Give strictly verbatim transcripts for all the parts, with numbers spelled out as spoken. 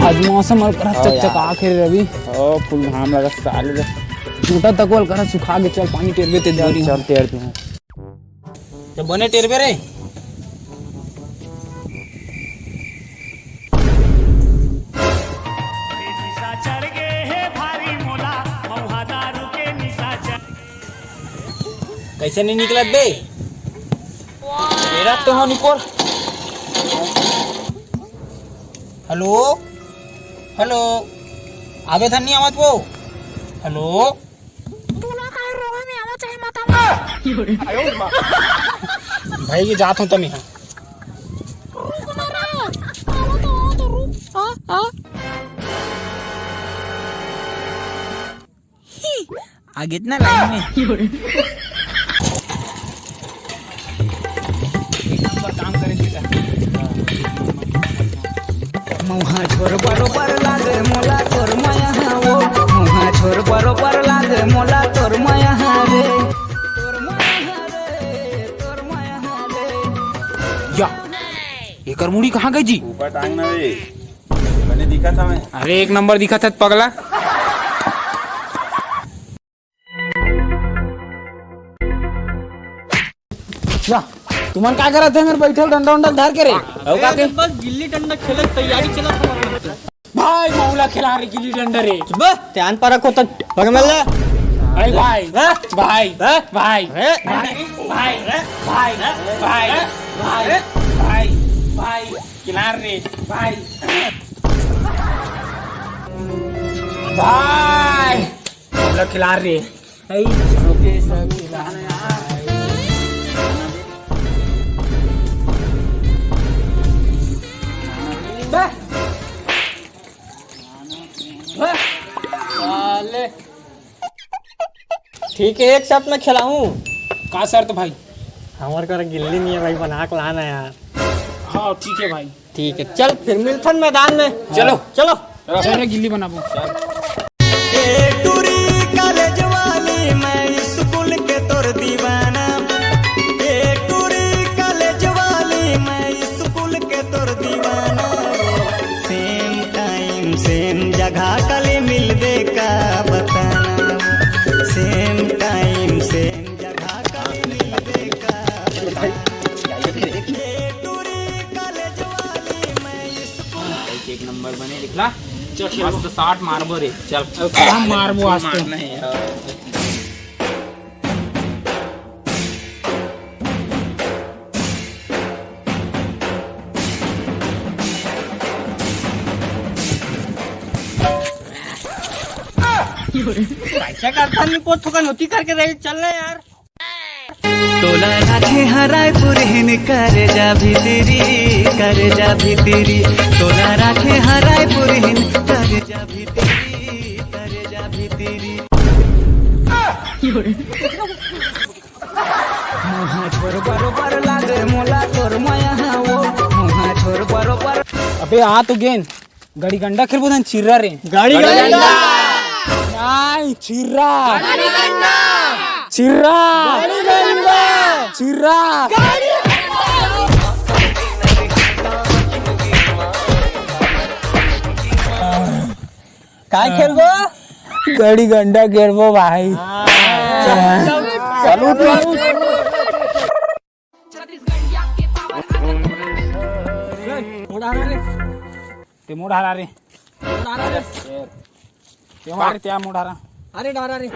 आज मौसम हल्का हाँ यार। चकचका के रे रवि। ओ, फुल घाम लगा साले रे। टूटा तको हल्का सुखा के चल, पानी टेरबे ते चल, दूरी। चल, टेर दूँ। तो बने टेरबे रे। कैसे नहीं निकलत बे? मेरा तो हो निपोर। हेलो, हेलो, आवे था नहीं आवत वो। हेलो, तोला काय रोवे में आवत है, मत आवा। भाई, ये जात हूँ तमी हाँ। रुक ना रे, आवा तो, आवा तो, रुक। आ, आ। ही, आगे इतना लाइन में। एक नंबर काम करे बेटा। मुहा छोर बरोबर लागे मोला तोर मया वो। मुहा छोर बरोबर लागे मोला तोर मया रे। तोर मया रे, तोर मया रे। या, एकर मुड़ी कहाँ गई जी? ऊपर टांग ना रे। बने दिखत हवे। अरे, एक नंबर दिखत हत पगला। या, तुमन का करत हे मेर बइठल डंडा उंडा धर के रे? अउ का के? बस गिल्ली डंडा खेले के तैयारी चलत हे। भाई, मौला खेला रे गिल्ली डंडा रे। बस, ध्यान पर रखो तो पग मिल ले। भाई, भाई, भाई, भाई, भाई, भाई, भाई, भाई, भाई, भाई, भाई, खिलाड़ रे, भाई। भाई, हम लोग खिलाड़ रे। भाई, ओके, सब खिलाड़। बे। बे। साले। ठीक है, एक साथ में खिलाऊं। का शर्त भाई? हमारे कर गिल्ली नहीं है भाई, बना के लाना यार। हाँ, ठीक है भाई। ठीक है, चल फिर मिलथन मैदान में। चलो। चलो। चल रे, गिल्ली बनाबो। ए टूरी कॉलेज वाली, मैं स्कूल के तोर दीवाना। ए टूरी कॉलेज वाली, मैं स्कूल के तोर दीवाना। सेम टाइम, सेम जगह कल मिलबे का बताना। सेम टाइम, सेम जगह कल मिलबे का बताना। ए टूरी कॉलेज वाली, मैं स्कूल एक नंबर बने, दिखला। चल, खेल। मस्त साठ मारबो रे, चल। अब का मारबो आज तो? मारना है यार। कैसे करता नहीं, को थोकन होती करके रहे, चल ना यार। तोला राखे हराय पुरहिन कर जा भीतरी, कर जा भीतरी। तोला राखे हराय पुरहिन कर जा भीतरी, कर जा भीतरी। मुहा छोर बरोबर लागे मोला तोर मया वो। मुहा छोर बरोबर। अबे आ तो गेंद। गड़ी गंडा खेलबो धन चिर्रा रे। गड़ी गंडा। नहीं, चिर्रा। गड़ी गंडा। चिर्रा। गड़ी गंडा। चिर्रा। काय खेलबो? गड़ी गंडा खेलबो भाई। चलो। ते मोड़ हरा रे। मोड़ हरा रे। ते मार त्या मोड़ हरा। अरे डारा रे। ए,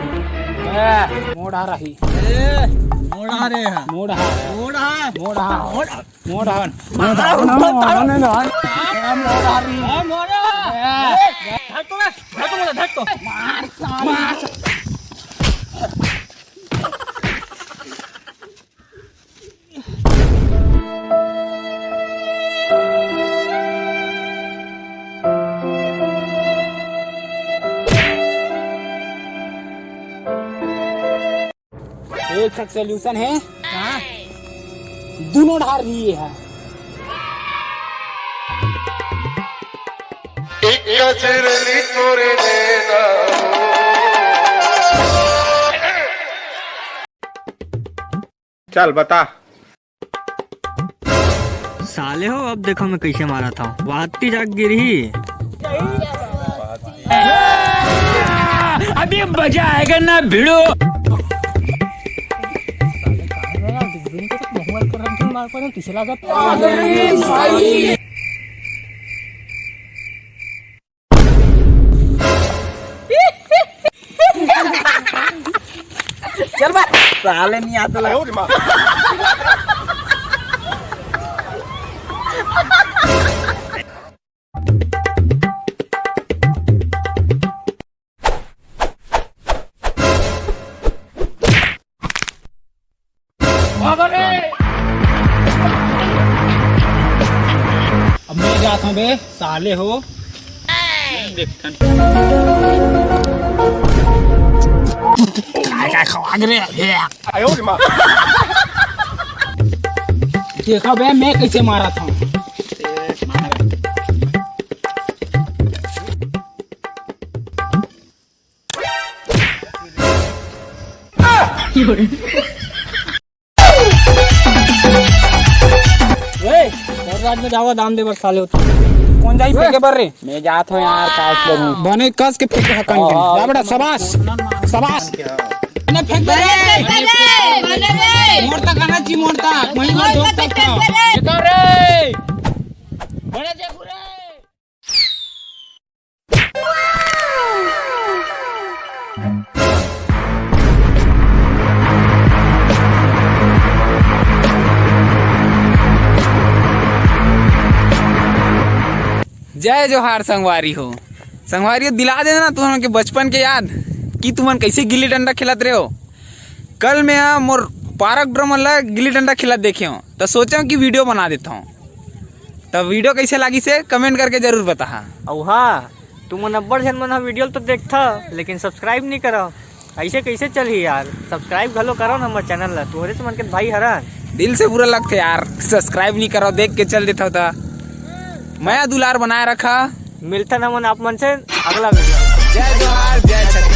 मोड़ हरा ही। ए, मोड़ हरा रे। मोड़ हरा। मोड़ हरा। मोड़ हरा। मोड़ हरा। मोड़ हरा। मोड़ हरा। ए, मोड़ हरा। ए। धक तो बे, धक तो बोला, धक तो। मार साला। एक ठक solution है। हाँ। दोनों ढार रही है। एक गजरली तोरे नैना। चल बता। साले हो, अब देखो मैं कैसे मारा था, वाती जाग गिरी। अभी मजा आएगा ना भिड़ो। चल बा, साले नहीं आता लगा। अब मैं जात हूँ बे, साले हो। काय काय खवा रे। देखा बे, मैं कैसे मारा था। ए, और रात में जावा दाम दे बर साले होते। कौन जाई फेंके बर रे? मैं जात हूँ यार, काश करूँ। बने कस के फेंके हकन के। हाँ। जा बेटा, शाबाश, शाबाश। ना फेंक दे रे। फेंक दे रे, बने रे। मोर तक आना जी, मोर तक। वहीं मोर मोर तक तक फेंक दे रे। फेंक रे। बड़े देखू रे। जय जोहार संगवारी हो। संगवारी हो, दिला देना तुमन के बचपन के याद कि तुमन कैसे गिल्ली डंडा खेलत रहे हो। कल मैं हा मोर पारक ड्रमन ला गिल्ली डंडा खेलत देखे हो, तो सोचा कि वीडियो बना देता हूँ। तब वीडियो कैसे लागिस हे कमेंट करके जरूर बताहा। अउ हाँ, तुमन अब्बड़ झन मन ह वीडियो ल तो देखथा, लेकिन सब्सक्राइब नइ करव। अइसे कइसे चलही यार, सब्सक्राइब घलो करव न हमर चैनल ल, तुहरे तो मन के भाई हरन। दिल से बुरा लगथे यार, सब्सक्राइब नइ करव, देख के चल देथव त। मया दुलार बनाए रखा। मिलथन हमन आप मन से अगला वीडियो। जय जोहार, जय छत्तीसगढ़।